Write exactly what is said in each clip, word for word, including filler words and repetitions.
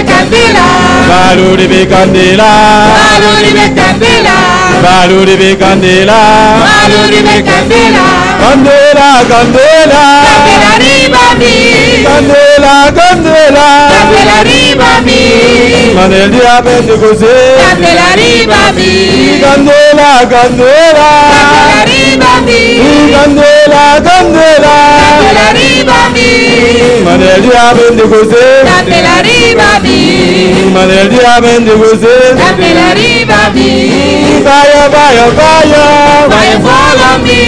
Candela. Balou di be candela. Balou di be candela. Balou di be candela. Balou di be candela. Candela, candela. Candela riba mi. Candela, candela. Candela riba mi. Manel Diabète de Gozé. Candela riba mi. Candela, candela. Candela riba mi. Candela, candela. Candela riba mi. Manel Diabète de Gozé. Candela riba mi. Manel Diabète de Gozé. Candela riba mi. Fire, fire, fire. Fire follow me.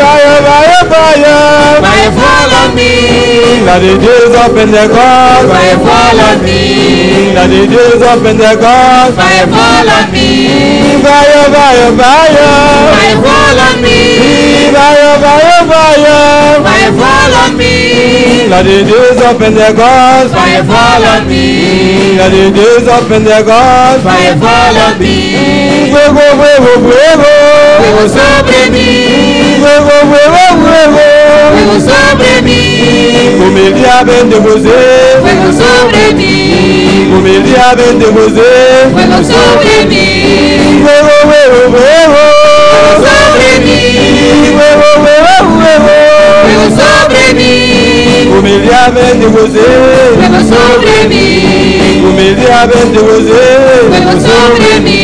Fire, fire, fire. Fire follow me. Let the days of Pentecost. Fire follow me. Let the days of Pentecost. Fire follow me. Fire, fire, fire. Fire follow me. Fire, fire, fire. Fire follow me. Let the days of Pentecost. Fire follow me. Let the days of Pentecost. Fire follow me. Fuego, fuego, fuego. Fuego sobre mí. Fuego, fuego, fuego. Fuego sobre mí. Comedia Pentecostés. Fuego sobre mí. Comedia Pentecostés. Fuego sobre mí. Fuego, fuego, fuego. Fuego sobre mí. Fuego, fuego, fuego. Fuego sobre mí. Comedia Pentecostés. Fuego sobre mí. Comedia Pentecostés. Fuego sobre mí.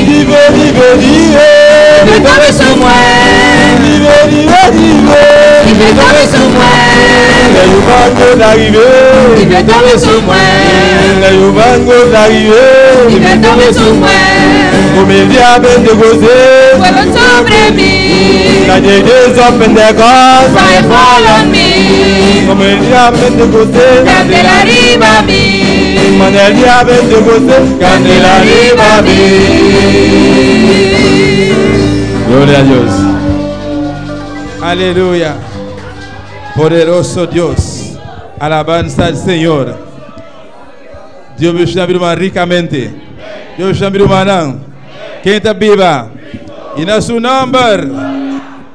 Dife, dife, dife. Dife tonbe sou mwen. Dife, dife, dife. Dife tonbe sou mwen. Lè yo pa ko ta rive. Dife tonbe sou mwen. Lè yo pa ko ta rive. Dife tonbe sou mwen. Comedia Pentecostés. Fuego sobre mí. Let the days of Pentecost. Fire follow me. Comedia Pentecostés. Candela riba mí. Manel Diabète de Gozé. Candela riba mí. Gloria a Dios. Aleluya. Poderoso Dios. Alabanza al Señor. Dios me está viendo más ricamente. Dios me está viendo más. ¿Quién está viva? Y en su nombre.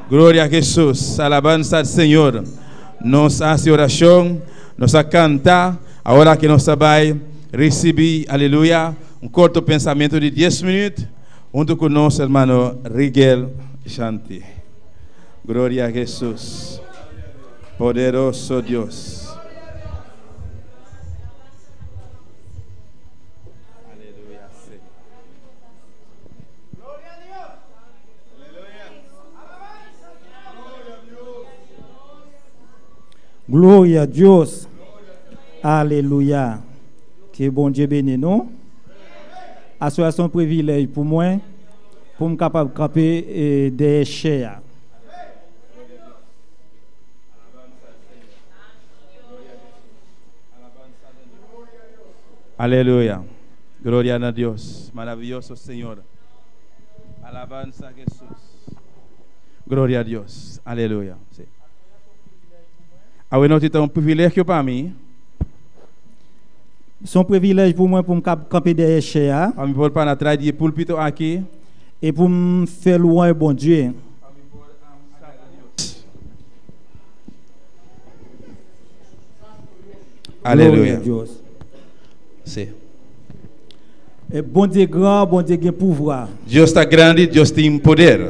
Gloria a Jesús. Alabanza al Señor. Nos hace oración. Nos canta. Ahora que nos va a recibir, aleluya, un corto pensamiento de diez minutos. Junto con nos, hermano Rigel Chanti. Gloria a Jesús. Poderoso Dios. Aleluya, Señor. Gloria a Dios. Aleluya. Ke Bondye beni nou. Aswè a se yon privilèj pou mwen, pou m kapab kanpe, e, dèyè chè a. Aleluya. Gloria a Dios. Maravilloso Señor. Alabanza a Jesús. Gloria a Dios. Aleluya. Sí. Awe, non, se te yon privilèj ke pa mi. Se yon privilèj pou mwen pou m kab kanpe dèyè chè a. Pa mi por para atrás de púlpito aquí. E pou m fè lwanj Bondye. Aleluya. Gloria a Dios. Sí. E Bondye gran, Bondye gen pouvwa. Dios está grande, Dios tem poder.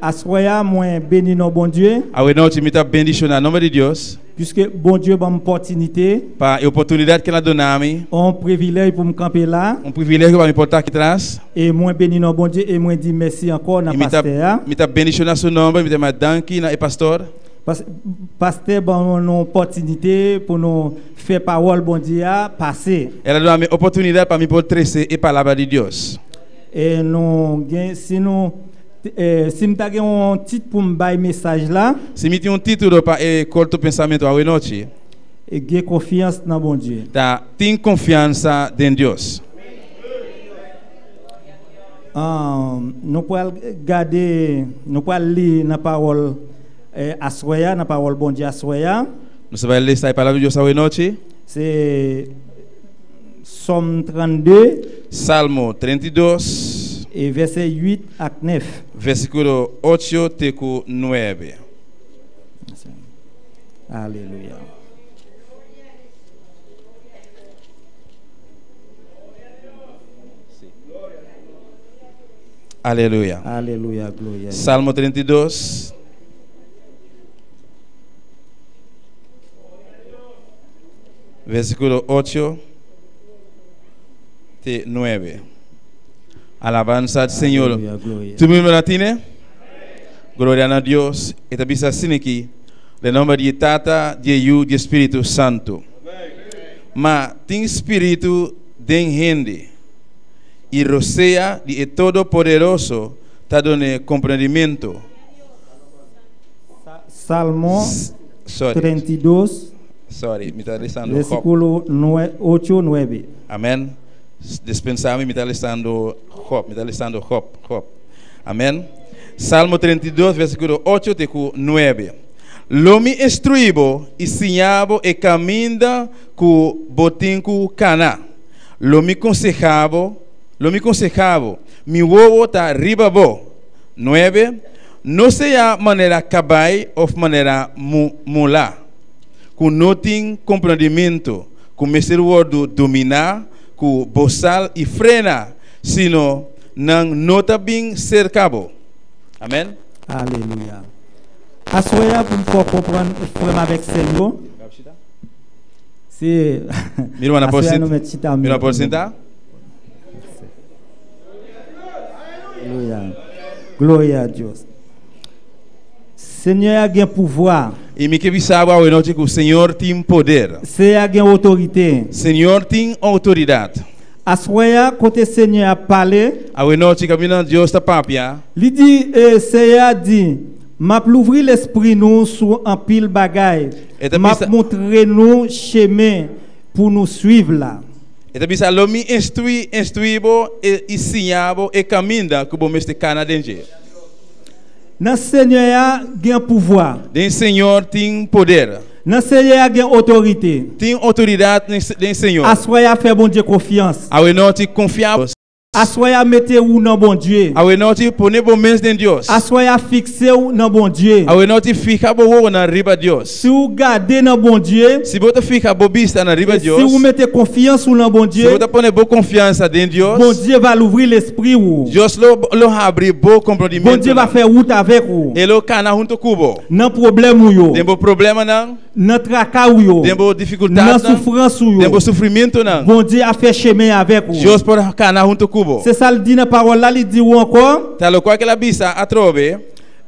Aswè a, mwen beni non Bondye. Awe, non, mi ta bendiciona el nombre de Dios. Piske Bondye ban m opòtinite. Pa e oportunidad que él ha dado a mí. Yon privilèj pou m kanpe la. Un privilegio para mi por estar aquí atrás. E mwen beni non Bondye e mwen di mèsi ankò nan pastè a. Mi ta bendiciona su nombre, mi ta ma danki na e pastor. Pas-, pastè ban nou opòtinite pou nou fè pawòl Bondye a pase. Él ha dado a mí oportunidad para mi por trese e palabra de Dios. E nou gen, si nou, e, si m ta gen yon tit pou m bay mesaj la. Si mi tin un título pa e corto pensamiento awe nochi. E gen konfyans nan Bondye. Ta tin konfyansa den Dios. Ah, nou pral gade, nou pral li nan pawòl, eh, aswè a, nan pawòl Bondye aswè a. Nos va a leer esta palabra de Dios awe nochi. Se Sòm trannde. Salmo treinta y dos. E vèsè uit ak nèf. Versículo ocho te ku nueve. Aleluya. Aleluya. Aleluya, gloria. Salmo treinta y dos, versículo ocho te nueve. Alabanza al Señor. Aleluya, gloria. Tout moun la tine? Gloria nan Dios. E ta bisa siniki, le nombre di Tata, di Yu, di Espíritu Santo. Ma tin Espíritu den hende, y rosea di e Todopoderoso ta done comprendimiento. Sa- Salmo S- sorry. treinta y dos, Sorry, mi ta lesando hop. Versículo nue- ocho, nueve. Amén. S- Dispensa mi, mi ta lesando hop, mi ta lesando hop, hop. Amén. Salmo treinta y dos, versículo ocho te ku nueve. Lo mi instruibo y siñabo e kaminda ku botin ku kana. Lo mi konsehabo, lo mi konsehabo, mi wowo ta riba bo. Nueve. No sea manera kabay of manera mu- mula. Ku no tin komprendimentu, ku mester wodo domina, ku bosal y frena, sino nan no ta bin serka bo. Amén. Aleluya. Aswè a pou m fè w konprann frè m avèk sè m yo. Se Mi hermana aswè a nou Porcenta. Met chita Mi hermana Porcenta. Aleluya. Gloria a Dios. Senyè a gen pouvwa. E mi ke bisa agora, awe noti ku Señor tin poder. Senyè a gen otorite. Señor tin autoridad. Aswè a, kote Senyè a pale, Awe noti, kaminda Dios ta papia. Li di, e, Senyè a di, m ap louvri lespri nou sou anpil bagay. E ta M ap bisa- montre nou chemen pou nou swiv la. E ta bisa lo mi instrui, instrui bo, e, y siña bo, e kaminda ku bo mester kana dentro. Nan Senyè a gen pouvwa. Den Señor tin poder. Nan Senyè a gen otorite. Tin autoridad den, den Señor. Aswè a fè Bondye konfyans. Awe noti, konfia. Aswè a mete ou nan Bondye. Awe noti, pone bo mens den Dios. Aswè a fikse ou nan Bondye. Awe noti, fika bo wowo nan riba Dios. Si ou gade nan Bondye, Si bo ta fika bo bista nan riba e si Dios. Ou mete konfyans ou nan Bondye, Si bo ta pone bo konfiansa den Dios. Bondye va louvri lespri ou. Dios lo, lo abri bo komprendimentu Bondye va nan. Fè wout avèk ou. E lo kana huntu ku bo. Nan pwoblèm ou yo. Den bo problema nan. Nan traka ou yo. Den bo difikultad nan. Nan soufrans ou yo. Den bo sufrimentu nan. Bondye a fè chemen avèk ou. Dios por kana huntu ku bo. Se sa l di nan pawòl la, li di ou ankò. Ta lo kwa ke la bisa atrobe.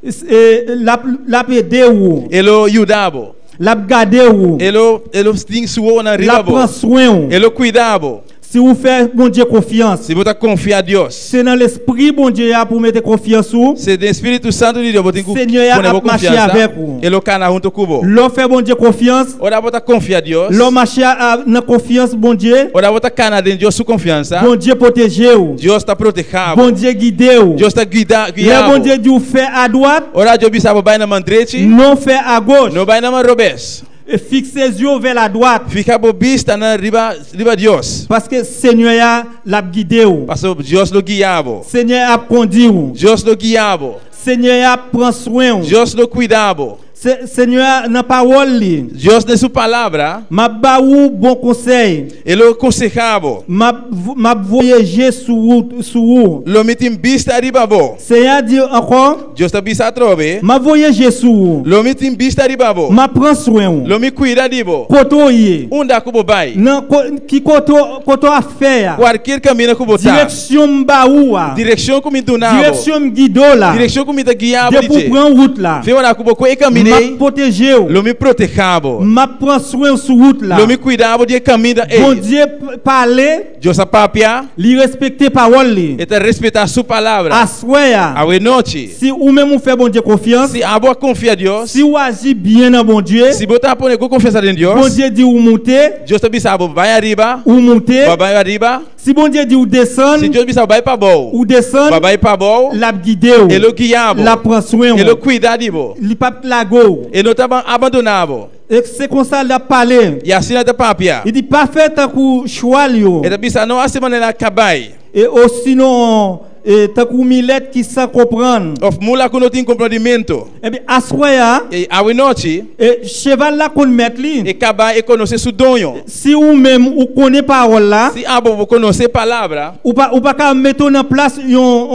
E, l ap, l ap ede ou. E lo yuda bo. L ap gade ou. E lo, e lo sting suwo nan riba bo. L ap pran swen ou. E lo kuida bo. Si ou fè Bondye konfyans. Si bo ta konfia Dios. Se nan lespri Bondye a pou mete konfyans ou. Se den Espiritu Santu di Dios bo tin ku Senyè a pone bo ap mache konfiansa. Avèk ou. E lo kana huntu ku bo. Lè w fè Bondye konfyans. Ora bo ta konfia Dios. Lè w mache a, a, nan konfyans Bondye. Ora bo ta kana den Dios su konfiansa. Bondye pwoteje w. Dios ta proteja bo. Bondye gide w. Dios ta guida, guia bo. Lè Bondye di w fè adwat. Ora Dios bisa bo bay nan man dreti. Non fè agoch. Non bay nan man robes. E fikse zye w vè ladwat. Fika bo bista nan riba, riba Dios. Paske Senyè a, l ap gide w. Paske Dios lo guia bo. Senyè a ap kondi w. Dios lo guia bo. Senyè a ap pran swen w. Dios lo cuida bo. Se, Senyè a nan pawòl li. Dios ne su palabra. M ap ba ou bon konsèy. E lo konseja bo. M ap, m ap voye je sou ou, sou ou. Lo mi tin bista riba bo. Senyè a di ankò. Dios ta bisa trobe. M ap voye je sou ou. Lo mi tin bista riba bo. M ap pran swen ou. Lo mi cuida di bo. Kote w ye. Unda ku bo bai. Nan ko-, ki kote w, kote w ap fè a. Kualkier kaminda ku bo ta. Direksyon m ba ou a. Direksyon ku mi duna bo. Direksyon m gide w la. Direksyon ku mi ta guia bo. Depi w pran wout la. Fe ora ku bo kue kaminda. M ap pwoteje w. Lo mi proteja bo. M ap pran swen w sou wout la. Lo mi cuida bo di e kaminda e. Bondye p-, pale. Dios a papia. Li respekte pawòl li. E ta respeta su palabra. Aswè a. Awe noti. Si ou menm ou fè Bondye konfyans. Si abo a konfia Dios. Si ou aji byen nan Bondye. Si bo ta pone ku konfiansa den Dios. Bondye di ou moute. Dios ta bisa bo bai ariba. Ou moute. Bo bai ariba. Si Bondye di ou desann. Si Dios bisa bo bai pa bo. Ou desann. Bo bai pa bo. L ap gide w. E lo guia bo. L ap pran swen w. E lo cuida di bo. Li p ap lage w. E no ta ban-, abandona bo. E se konsa l ap pale. E asin el ta papia. Li di, pa fè tankou chwal yo. E ta bisa no ase manera kabai. E osinon, E tankou milèt ki san konprann. Of mula ku no tin komprendimentu. Ebyen, aswè a, E awe noti, e cheval la konn mèt li. E kabai e konosi su doño. Si ou menm ou konnen pawòl la, Si abo bu konosi palabra, ou pa, ou pa ka mete w nan plas yon,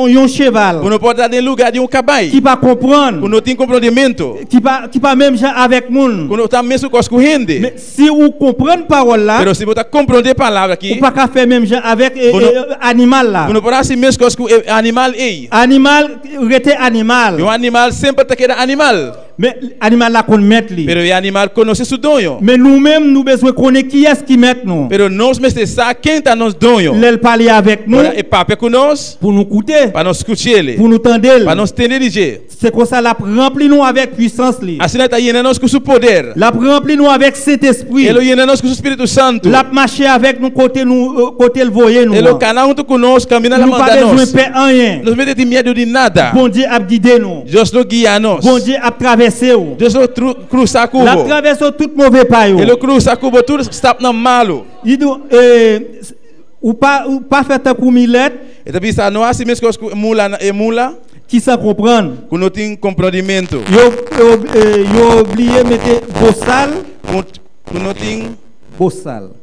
yon, yon cheval Ku no por ta den luga di un kabai. Ki pa konprann, Ku no tin komprendimentu. Ki pa, ki pa menm jan avèk moun. Ku no ta mesu kos ku hende. Men si ou konprann pawòl la, Pero si bu ta komprende palabra ki, ou pa ka fè menm jan avèk e, Bu no, e, e, animal la. Bu no por hasi mesu kos ku e animal ei. Animal rete animal. Yon animal sempre ta keda animal. Men animal la konn mèt li. Pero e animal konosi su doño. Men nou menm, nou bezwen konnen kiyès ki mèt nou. Pero nos meste sa ken ta nos doño. Lè l pale avèk nou, Ora e papia ku nos, pou nou koute, pa nos skuchele, pou nou tande l. Pa nos tende di dje. Se konsa l ap ranpli nou avèk pwisans li. Asina e ta yena nos ku su poder. L ap ranpli nou avèk Sentespri. E lo yena nos ku su Spiritu Santu. L ap mache avèk nou kote nou, e, kote l voye nou an. E lo kana huntu ku nos kamina la manda nos. Nou pa bezwen pè anyen. Nos mete tin miedu di nada. Bondye ap gide nou. Dios lo guia nos. Bondye ap travèse w. Dios lo tru-, krusa ku bo. L ap travèse w tout move pa yo. E lo krusa ku bo tur stap nan malu. Li di w, e, ou pa, ou pa fè tankou milèt. E ta bisa no hasi mesu kos ku mula na, e mula. Ki san konprann. Ku no tin komprendimentu. Yo, yo, e, yo bliye mete bosal. Ku, ku no tin. Bosal.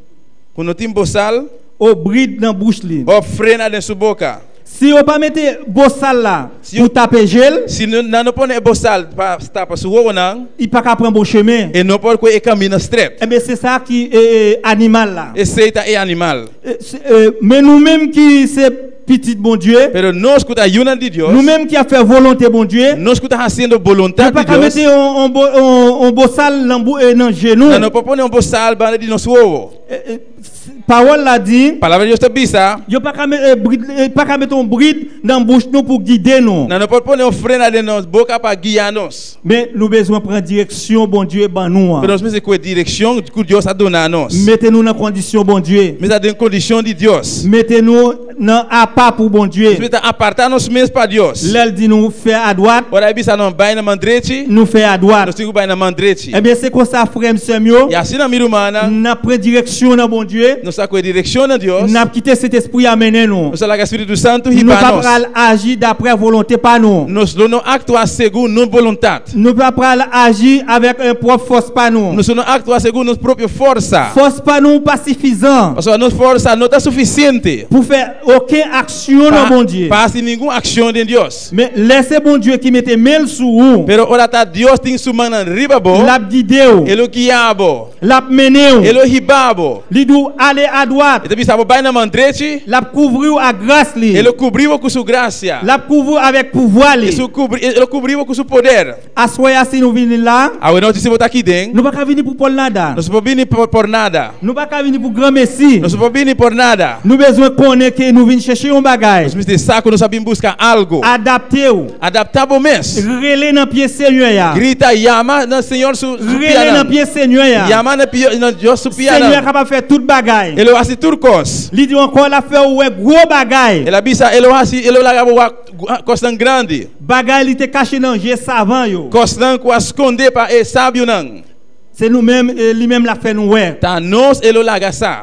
Ku no tin bosal. O brid nan bouch li. O frena den su boka. Si yo pa mete bosal la Si pou yo, tape je l, si no, nan no pone bosal pa tapa su wowo nan, li pa ka pran bon chemen. E no por kue e kamina stret. Ebyen, se sa ki, e, e, animal la. E se ta e animal. E, se, e, men nou menm ki se pitit Bondye, Pero nos ku ta yunan di Dios, nou menm ki ap fè volonte Bondye, nos ku ta haciendo voluntad di Dios, yo pa ka mete yon, yon bo-, yon, yon bosal nan bou-, e, nan je nou. Nan no por pone un bosal banda di nos wowo. E, e, s-, pawòl la di, Palabra di Dios ta bisa, yo pa ka met, e, brid, e, pa ka mete yon brid nan bouch nou pou gide nou. Nan no por pone un frena den nos boka pa guia nos. Men nou bezwen pran direksyon Bondye ban nou an. Pero nos meste kue direksyon ku Dios a duna nos. Mete nou nan kondisyon Bondye. Mete den kondisyon di Dios. Mete nou nan apa pou Bondye. Nos meste aparta nos mes pa Dios. Lè l di nou fè adwat, Ora e bisa no bai na man dreti, nou fè adwat. Nos tin ku bai na man dreti. Ebyen, se konsa, frè m, sè m yo, E asina mi ruman, n ap pran direksyon nan Bondye. Nos ta kue direksyon nan Dios. N ap kite Sentespri a mennen nou. Nos ta laga Spiritu Santu hiba nos. Nou pa pral aji daprè volonte pa nou. Nos lo no aktua segun nos voluntad. Nou pa pral aji avèk, e, pwòp fòs pa nou. Nos lo no aktua segun nos propio forsa. Fòs pa nou pa sifizan Paske nos forsa no ta sufisiente pou fè okenn aksyon nan Bondye. Pa hasi ningun aksion den Dios. Men lè se Bondye ki mete men l sou ou, Pero ora ta Dios tin su man nan riba bo, l ap gide w, E lo guia bo, l ap mennen w, E lo hiba bo. Li di w ale adwat, E ta bisa bo bai na man dreti, l ap kouvri w ak gras li, E lo kubri bo ku su grasia, l ap kouvri w avèk pouvwa li. E su kubri, E lo kubri bo ku su poder. Aswè a, si nou vini la, Awe noti si bo ta kiden, nou pa ka vini pou pòl nada. Nos por bini por, por nada. Nou pa ka vini pou granmesi. Nos por bini por nada. Nou bezwen konnen ke nou vin chèche yon bagay. Nos meste sa ku nos a bin buska algu. Adapte w. Adapta bo mes. Rele nan pye Senyè a. Grita, yama nan Señor su, su pia nan. Rele nan pye Senyè a. Yama nan pye, nan Dios su pia nan. Senyè a kapab fè tout bagay. E lo hasi tur kos. Li di ankò, l ap fè w wè gwo bagay. E la bisa, E lo hasi, E lo laga bo wè kos nan grandi. Bagay li te kache nan je savan yo. Kos nan ku a skonde pa e sabio nan. Se nou menm, e li menm l ap fè nou wè. Ta nos E lo laga sa.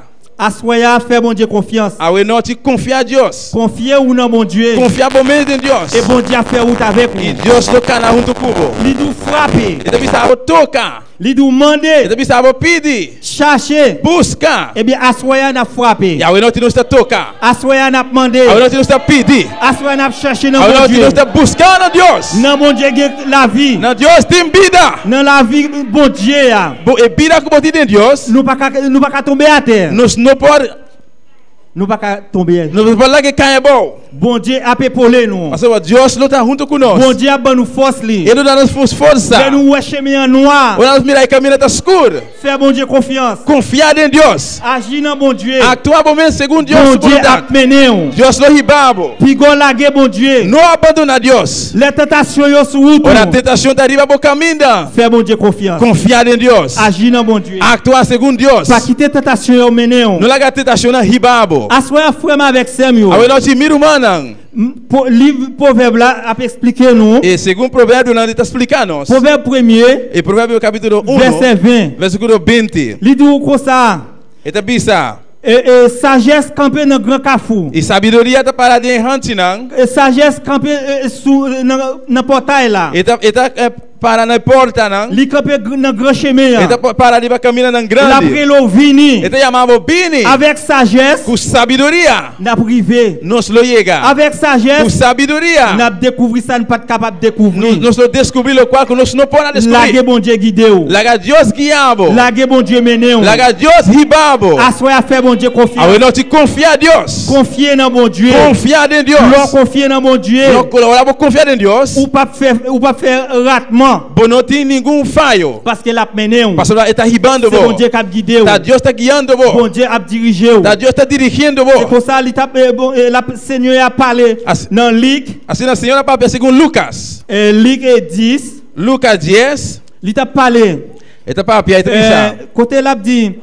Aswè a, fè Bondye konfyans. Awe noti konfia Dios. Konfye ou nan Bondye. Konfia bo mes den Dios. E Bondye ap fè wout avèk ou. E Dios lo kana huntu ku bo. Li di w frape. E ta bisa bo toka. Li di w mande. E ta bisa bo pidi. Chache. Buska. Ebyen, aswè a n ap frape. Awe noti nos ta toka. Aswè a n ap mande. Awe noti nos ta pidi. Aswè a n ap chache nan Bondye. Awe noti nos ta buska nan Dios. Nan Bondye gen lavi. Nan Dios tin bida. Nan lavi Bondye a. Bo, e bida ku bo tin den Dios. Nou pa ka, nou pa ka tonbe atè. Nos no por Nou pa ka tonbe. Nos no por lage kae bo. Bondye ap epole nou. Paske Dios lo ta huntu ku nos. Bondye ap ban nou fòs li. E lo da nos fos, forsa. Lè nou wè chemen an nwa. Ora nos mira e kamina ta skur. Fè Bondye konfyans. Konfia den Dios. Aji nan Bondye. Aktua bo mes segun Dios su voluntad. Bondye ap mennen w. Dios lo hiba bo. Piga w lage Bondye. No abandona Dios. Lè tantasyon yo sou wout ou. Ora tentasion ta riba bo kaminda. Fè Bondye konfyans. Konfia den Dios. Aji nan Bondye. Aktua segun Dios. Pa kite tantasyon yo mennen w. No laga tentasion nan hiba bo. Aswè a, frè m avèk sè m yo. Awe noti mi ruman nan. M, po-, liv Pwovèb la ap eksplike nou. E segun Provérbios nan li ta splika nos. Pwovèb premye, E Provérbios kapitulo uno, vèsè ven. Versículo veinte. Li di w konsa. E ta bisa. E, e sajès kanpe nan gran kafou. E sabiduria está parada em Hantinan. E sajès kanpe e, e, sou, e, nan, nan pòtay la. E ta, e ta eh, para nan pòta nan. Li kanpe gr- nan gran chemen E an. ta pa- para ali ba caminho nan L ap grande. rele w vini. E ta chamava o Bini. Avèk sajès, Com sabedoria. N ap rive. Nos lo chega. Avèk sajès, Com sabedoria. N ap dekouvri sa n pa t kapab dekouvri. Nos, nos lo descobrir lo qual que nos não pode descobrir. Lage Bondye gide w. Laga Dios guiabo. Lage Bondye mennen w. Laga Dios hibabo. Aswè a fè Bondye konfyans. Awe nou ti konfya Dios. Konfye nan Bondye. Konfya den Dios. Lè w konfye nan Bondye, Lo, lo, lo, konfya den Dios. Ou p ap fè, ou p ap fè ratman. Bo no ti ningun fayo. Paske l ap mennen w. Paske la eta hibando Se bo. Bondye k ap gide w. Ta Dios ta guiando bo. Bondye ap dirije w. Ta Dios ta dirigiendo bo. Se konsa li t ap, eh, bon, eh, l ap, Senyè a pale As- nan Lik, Así na Señora papia según Lucas. Eh, Lik e dis. Lucas diez. Li t ap pale. Eta papia eta bisa. Eh, kote l ap di,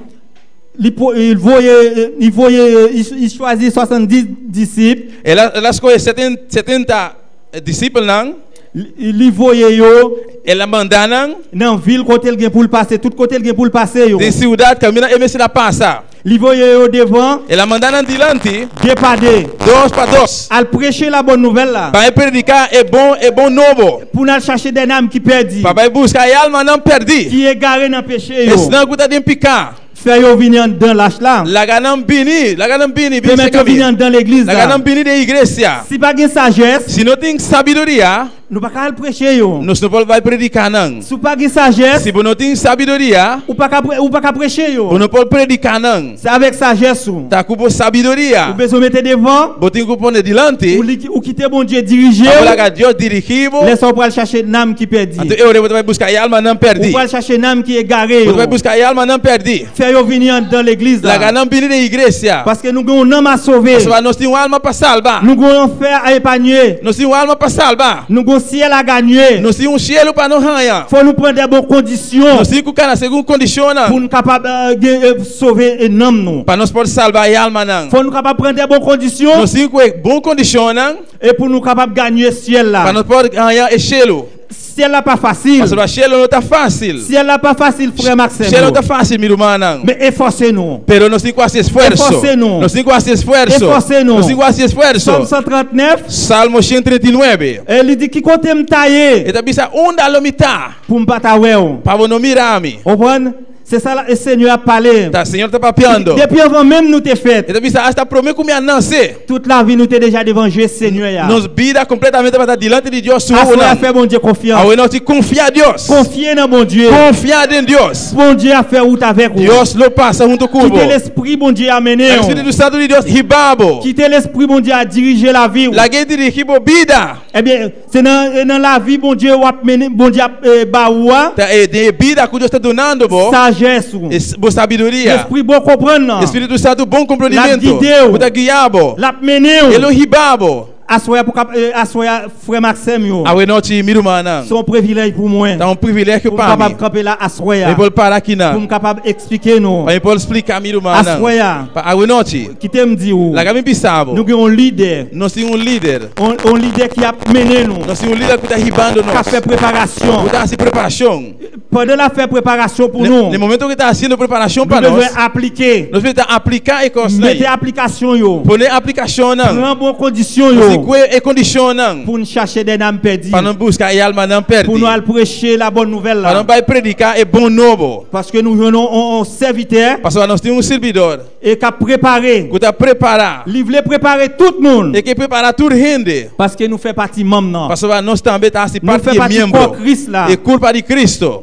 li, po- li voye, eh, li voye, eh, li, li chwazi swasanndis disip. Ela, ela escolhe setenta, setenta discípulos nan. Li, li voye yo. Ela manda nan. Nan vil kote l gen pou l pase, tout kote l gen pou l pase yo. De ciudad camina e mesila pasa. Li voye yo devan. Ela manda nan dilanti. De pa de. Dos pa dos. Al preche la bòn nouvèl la. Ba e predika e bon e bon nobo. Pou n al chache dè nanm ki pèdi. Pa ba e buska e alma nan perdi. Ki egare nan peche yo. Esnan kuta den pika. Fè yo vini anndan lach la. Laga nan bini, laga nan bini, bini Pèmèt yo vini anndan legliz la. Laga nan bini de igresia. Si pa gen sajès, Si no tin sabiduria, nou pa ka al preche yo. Nos no pode vai predika nan. Si w pa gen sajès, Si bo no tin sabiduria, ou pa ka pre- ou pa ka preche yo. Bo no pode predika nan. Se avèk sajès ou. Ta kubo sabiduria. Ou bezwen mete devan. Bo tin ku pone dilanti. Ou, li- ou kite Bondye dirije Abu w. Laga Dios dirigibo. Lè sa ou pral chache nanm ki pèdi. Anto e ore bo ta vai buska e alma nan Ou perdi. Pral chache nanm ki egare Bo yo. Ta vai buska e alma nan perdi. Fè yo vini anndan legliz la. Laga nan bini de igresia. Paske nou gen yon nanm a sove. Paske nos tin alma pa salba. Nou gen yon anfè a epanye. Nos tin alma pa salba. Nou gen yon syèl a ganye. Nos tin un cielo pa no haya. Fò nou pran de bon kondisyon Nos tin ku kana según kondisyon nan. Pou nou kapab eh, gen, eh, sove eh, nanm nou. Pa nos pode salba e alma nan. Fò nou kapab pran de bon kondisyon Nos tin ku e bon kondisyon nan. E pou nou kapab ganye syèl la. Pa nos pode haya e cielo. Syèl la pa fasil. Paske ba cielo no ta fasil. Syèl la pa fasil, frè m ak sè m Cielo yo. Ta fasil, mi hermana. Men efòse nou. Pero nos tin ku hasi esfuerzo. Efòse nou. Nos tin ku hasi esfuerzo. Efòse nou. Nos tin ku hasi esfuerzo. Sòm san trant nèf. Salmo cento treinta y nueve. E li di, ki kote m ta ye? E ta bisa unda lo mi ta. Pou m pa ta wè w. Pa bo no mira mi. Konprann? Se sa la, e Senyè a pale. Ta Señor ta papiando. Depi anvan menm nou te fèt. E ta bisa hasta promé ku mi a nase. Tout lavi nou te deja devan je Senyè a. Nos vida completamente pa ta dilanti di Dios su Aswè a una. Fè Bondye konfyans. Awe no ti konfya Dios. Konfye nan Bondye. Konfya den Dios. Bondye a fè wout avèk ou. Dios lo pasa hunto ku bo. Kite lespri Bondye a mennen w. Espíritu Santo de Dios hibabo. Kite lespri Bondye a dirije lavi w. Laga dirigi bo vida. Ebyen, Se nan, e nan lavi Bondye w ap mennen, Bondye ap eh, ba ou a. Ta e de vida ku Dios ta donando bo. Sajès ou. Es, bo sabiduria. Lespri bon konprann nan. Espíritu Santo bom compreendimento. L ap gide w. Ku ta guiabo. L ap mennen w. Elo hibabo. Aswè a pou kap, eh, aswè a frè m ak sè m yo. Awe no ti mi hermana. Se yon privilèj pou mwen. Ta un privilegio pa mi. Pou m kapab kanpe la aswè a. E pode para aki nan. Pou m kapab eksplike nou. Pa e pode esplika mi hermana. Aswè a. Pa awe no ti. Kite m di w. Laga mi bisa bo. Nou gen yon lidè. Nos tin un líder. On, on lidè ki ap mennen nou. Nos tin un líder ku ta hibando nos. K ap fè preparasyon. Ku ta hasi preparasyon. Pandan l ap fè preparasyon pou nou. Ne momento ke ta hasiendo preparasyon pa nos. Nou bezwen aplike. Nos ta aplika e kos la. Mete aplikasyon yo. Pone aplikasyon nan. Pran bon kondisyon yo. Nos tin ku e kondisyon nan. Pou n chache dè nanm pèdi. Pa nou buska e alma nan perdi. Pou nou al preche la bòn nouvèl la. Pa nou bay predika e bon nobo. Paske nou jwenn on, on, on sèvitè. Paske nos tin un servidor. E k ap prepare. Ku ta prepara. Li vle prepare tout moun. E ke prepara tur hende. Paske nou fè pati manm nan. Paske nos tanbe ta hasi parti de miembro. Nou fè pati kò Kris la. E kurpa di Kristo.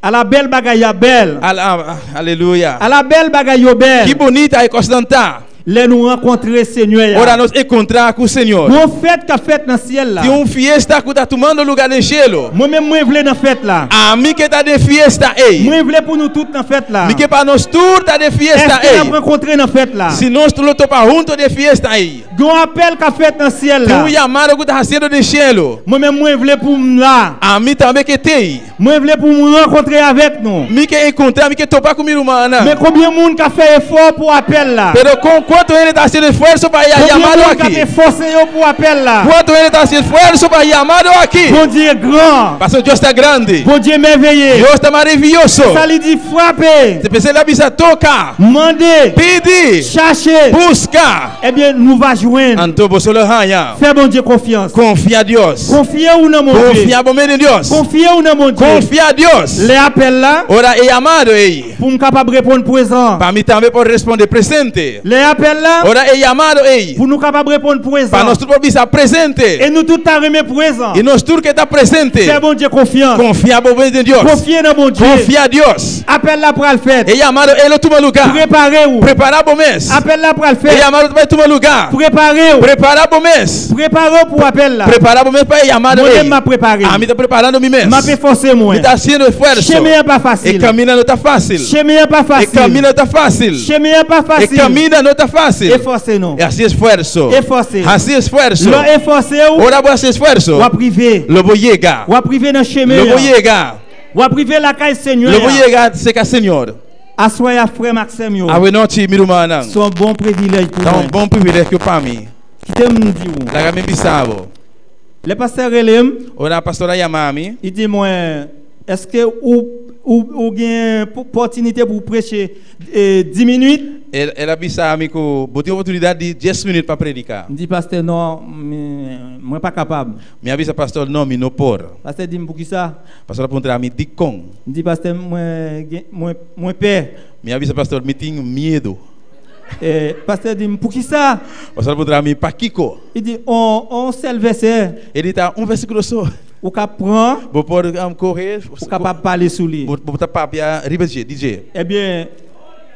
Ala bèl bagay y ap bèl. Al, a, aleluya. Ala bèl bagay yo bèl. Ki bonita e kos nan ta. Lè nou rankontre Senyè a. Ora nos enkontra ku Señor. Gon fèt k ap fèt nan syèl la. Tin un fiesta ku ta tumando lugar den cielo. Mwen menm mwen vle nan fèt la. Ami ke ta den fiesta ei. Mwen vle pou nou tout nan fèt la. Mi ke pa nos tur ta den fiesta ei. Èske n ap rankontre nan fèt la? Si nos lo topa hunto den fiesta ei. Gen yon apèl k ap fèt nan syèl la. Tin un llamado ku ta hasiendo den cielo. Mwen menm mwen vle pou m la. Ami tanbe ke tei. Mwen vle pou m rankontre avèk nou. Mi ke enkontra, mi ke topa ku mi hermana. Men konbyen moun k ap fè efò pou apèl la? Pero con Quanto ele está sendo esforço para ir a Konbyen llamado moun k ap aqui? Efòse yo pou apèl la? Quanto ele está sendo esforço para ir a llamado aqui? Bondye gran. Pastor, Dios está grande. Bondye mèveye. Dios está maravilloso. Sa li di, frape. Se pese la bisa toca. Mande. Pidi. Chache. Busca. Ebyen, nou va jwenn. Anto boso lo haya. Fè Bondye konfyans. Confia a Dios. Konfye ou nan Bondye. Confia bo mente en Dios. Konfye ou nan Bondye. Confia a Dios. Lè apèl la. Ora e llamado ei. Pou m kapab reponn prezan. Para mim também poder responder presente. Lè apèl la. Ora e llamado ei. Pou nou kapab reponn prezan. Para nós tudo por bisa presente. E nou tout ta renmen prezan. E nós tudo que está presente. Fè Bondye konfyans. Confia bo mente en Dios. Konfye nan Bondye. Confia a Dios. Apèl la pral fèt. E llamado ele toma lugar. Prepare ou. Prepara bo mes. Apèl la pral fèt. E llamado vai toma lugar. Prepare ou. Prepara bo mes. Prepare ou pou apèl la. Prepara bo mes para e llamado ei. Mwen menm m ap prepare. A mim está preparando mi mes. M ap efòse mwen. Mi está haciendo esfuerzo. Chemen an pa fasil. E caminho não está fácil. Chemen an pa fasil. E caminho não está fácil. Chemen an pa fasil. E caminho não está fácil. Efòse nou. E hace esfuerzo. Efòse. Hace esfuerzo. Lè w efòse ou. Ora bo hace esfuerzo. W ap rive. Lo bo llega. W ap rive nan chemen an. Lo bo llega. W ap rive lakay Senyè a. Lo bo llega cerca Señor. Aswè a, frè m ak sè m yo. Awe nòti mi rumanan. Se yon bon privilèj pou mwen. Tan bon privilèj ke pa mi. Kite m di w. Laga mi bisa bo. Lè pastè rele m, Ora pastora llama a mim. Li di mwen, èske ou, ou, ou gen opòtinite pou w preche e, dis minit? Ela, ela bisa a mim que bo tem oportunidade de dez minutos para predicar. M di pastè non, mi, mwen pa kapab. Mi bisa pastor não, mi no por. Pastè di m poukisa? Pastor pergunta a mim dikon. M di pastè mwen, gen- mwen, mwen pè. Mi bisa pastor mi tem medo. E, pastè di m poukisa? Pastor pergunta a mim pa kiko. Li di on, on sèl vèsè. Ele tá um versículo só. Ou ka pran. Bo por um, correr. Ou kapab pale sou li. Bo, bo tá papia riba de, de. Ebyen,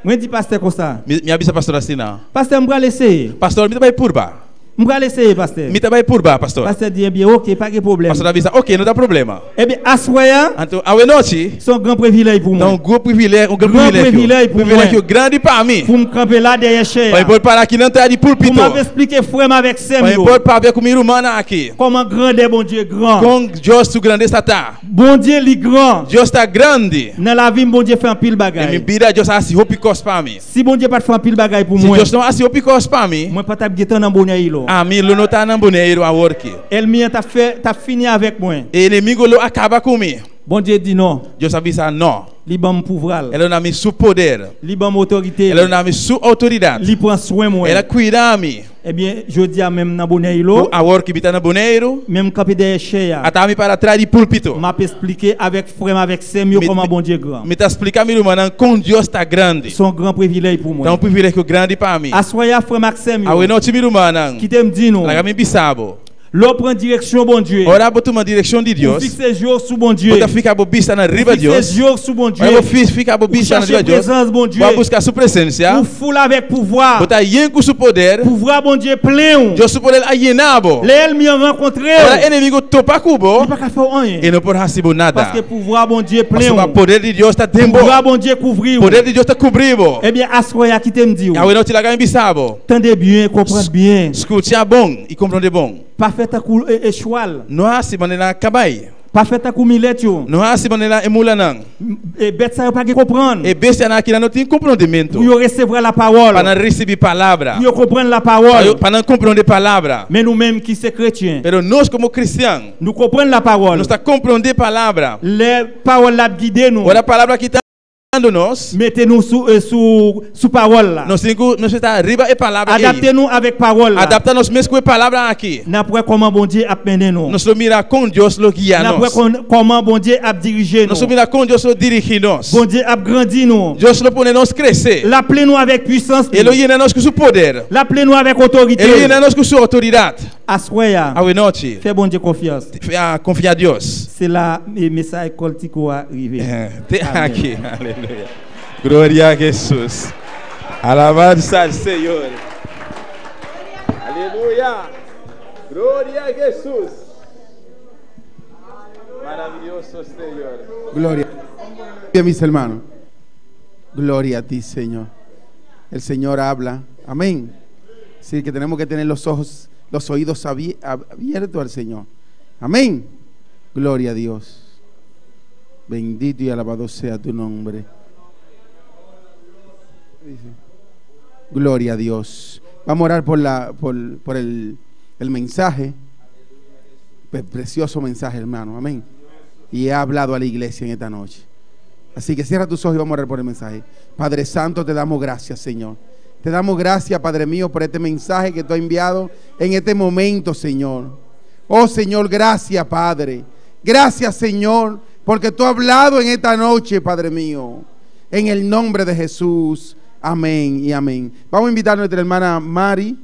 mwen di pastè konsa. Mi, mi bisa pastor assim não. Pastè, m pral eseye. Pastor, mi tá vai purba. M pral eseye, pastè. Mi tá vai purba, pastor. Pastè di, ebyen, oke, pa gen pwoblèm. Pastor avisa, ok, não dá problema. Ebyen, aswè a, Anto, awe nòti. Se yon gran privilèj pou mwen. Então, um gran privilégio, um gran privilégio. Gran privilèj pou mwen. Privilégio grande para mim. Pou m kanpe la dèyè chè a. Para eu poder parar aqui na entrada de púlpito. Pou m ap esplike frè m avèk sè m yo. Para eu poder parar com minha irmã aqui. Kòman grandè Bondye gran. Com Deus sua grandeza tá. Bondye li gran. Deus tá grande. Nan lavi m, Bondye fè anpil bagay. Em minha vida, Deus hace hopi kos para mim. Si Bondye pa t fè anpil bagay pou mwen, Se Deus não hace hopi kos para mim, mwen pa t ap gentan nan Boneiros. A mim lo não tá na Boneiros a work. Ènmi an t ap fè, t ap fini avèk mwen. E inimigo lo acaba com mim. Bondye di non. Deus avisa não. Li ban m pouvwa l. Ela dá-me su poder. Li ban m otorite l. Ela dá-me su autoridade. Li pran swen mwen. Ela cuida a mim. Ebyen, jodi a menm nan Boneiros. Agora que bita na Boneiros. Menm kanpe dèyè chè a. Até mi para trás de púlpito. M ap esplike avèk frè m, avèk sè m yo kòman Bondye gran. Mi tá explicar minha irmã com Deus tá grande. Se yon gran privilèj pou mwen. Então um privilégio grande para mim. Aswè a, frè m ak sè m yo. Awe nòti minha irmã. Kite m di nou. Laga mi bisa bo. Lè w pran direksyon Bondye. Ora bo toma direção de Deus. Ou fikse je w sou Bondye. Bo tá fica bo bisa na riba Deus. Ou fikse je w sou Bondye. Ora bo fi-, fica bo bisa na riba Deus. Ou chache prezans Bondye. Bo busca sua presença. Ou full avèk pouvwa. Bo tá enche com seu poder. Pouvwa Bondye plen w. Deus su poder a llenar bo. Lè ènmi an rankontre w. Ora inimigo topa com bo. Li pa ka fè w anyen. E não pode hacer bo nada. Paske pouvwa Bondye plen w. Paske o poder de Deus tá dentro bo. Pouvwa Bondye kouvri w. Poder de Deus tá cobrir bo. Ebyen, aswè a, kite m di w. Awe nòti laga mi bisa bo. Tande byen, konprann byen. Escute bom e compreende bom. Pa fè tankou, e, e, chwal. Não hace maneira caballo. Pa fè tankou milèt yo. Não hace maneira e mula não. E bèt sa yo pa gen konprann. E bestia aqui não tem compreendimento. Pou yo resevwa lapawòl. Para não receber palavra. Pou yo konprann lapawòl. Para não compreender palavra. Men nou menm ki se kretyen. Pero nós como cristianos. Nou konprann lapawòl. Nós tá compreender palavra. Lè pawòl la ap gide nou. Ora a palavra que tá guiando nós. Mete nou sou, e, sou, sou pawòl la. Nós tem que, nós está arriba e palavra. Adapte nou avèk pawòl la. Adapta nós mesmo com a palavra aqui. N ap wè kòman Bondye ap mennen nou. Nós lo mira com Deus lo guia nós. N ap wè kòman Bondye ap dirije nou. Nós lo mira com Deus lo dirige nós. Bondye ap grandi nou. Deus lo pone nós crescer. L ap plen nou avèk pwisans li. Ele lo llena nós com seu poder. L ap plen nou avèk otorite. Ele lo llena nós com sua autoridade. Aswè a. Awe nòti. Fè Bondye konfyans. Fe-, ah, confia a Deus. Se la, e, mesaj kòltiko a rive. Eh, te aki. Aleluya. Gloria a Jesus. Alabanza al Señor. Aleluya. Gloria a Jesus. Maravilloso Señor. Gloria. Bien, mis hermanos. Gloria a ti, Señor. El Señor habla. Amén. Así que tenemos que tener los ojos, los oídos abie-, ab-, abiertos al Señor. Amén. Gloria a Dios. Bendito y alabado sea tu nombre. Gloria a Dios. Vamos a orar por, la, por, por el, el mensaje. Pe- precioso mensaje, hermano. Amén. Y ha hablado a la iglesia en esta noche. Así que cierra tus ojos y vamos a orar por el mensaje. Padre Santo, te damos gracias, Señor. Te damos gracias, Padre mío, por este mensaje que tú has enviado en este momento, Señor. Oh, Señor, gracias, Padre. Gracias, Señor, porque tú has hablado en esta noche, Padre mío. En el nombre de Jesús. Amén y amén. Vamos a invitar a nuestra hermana Mari.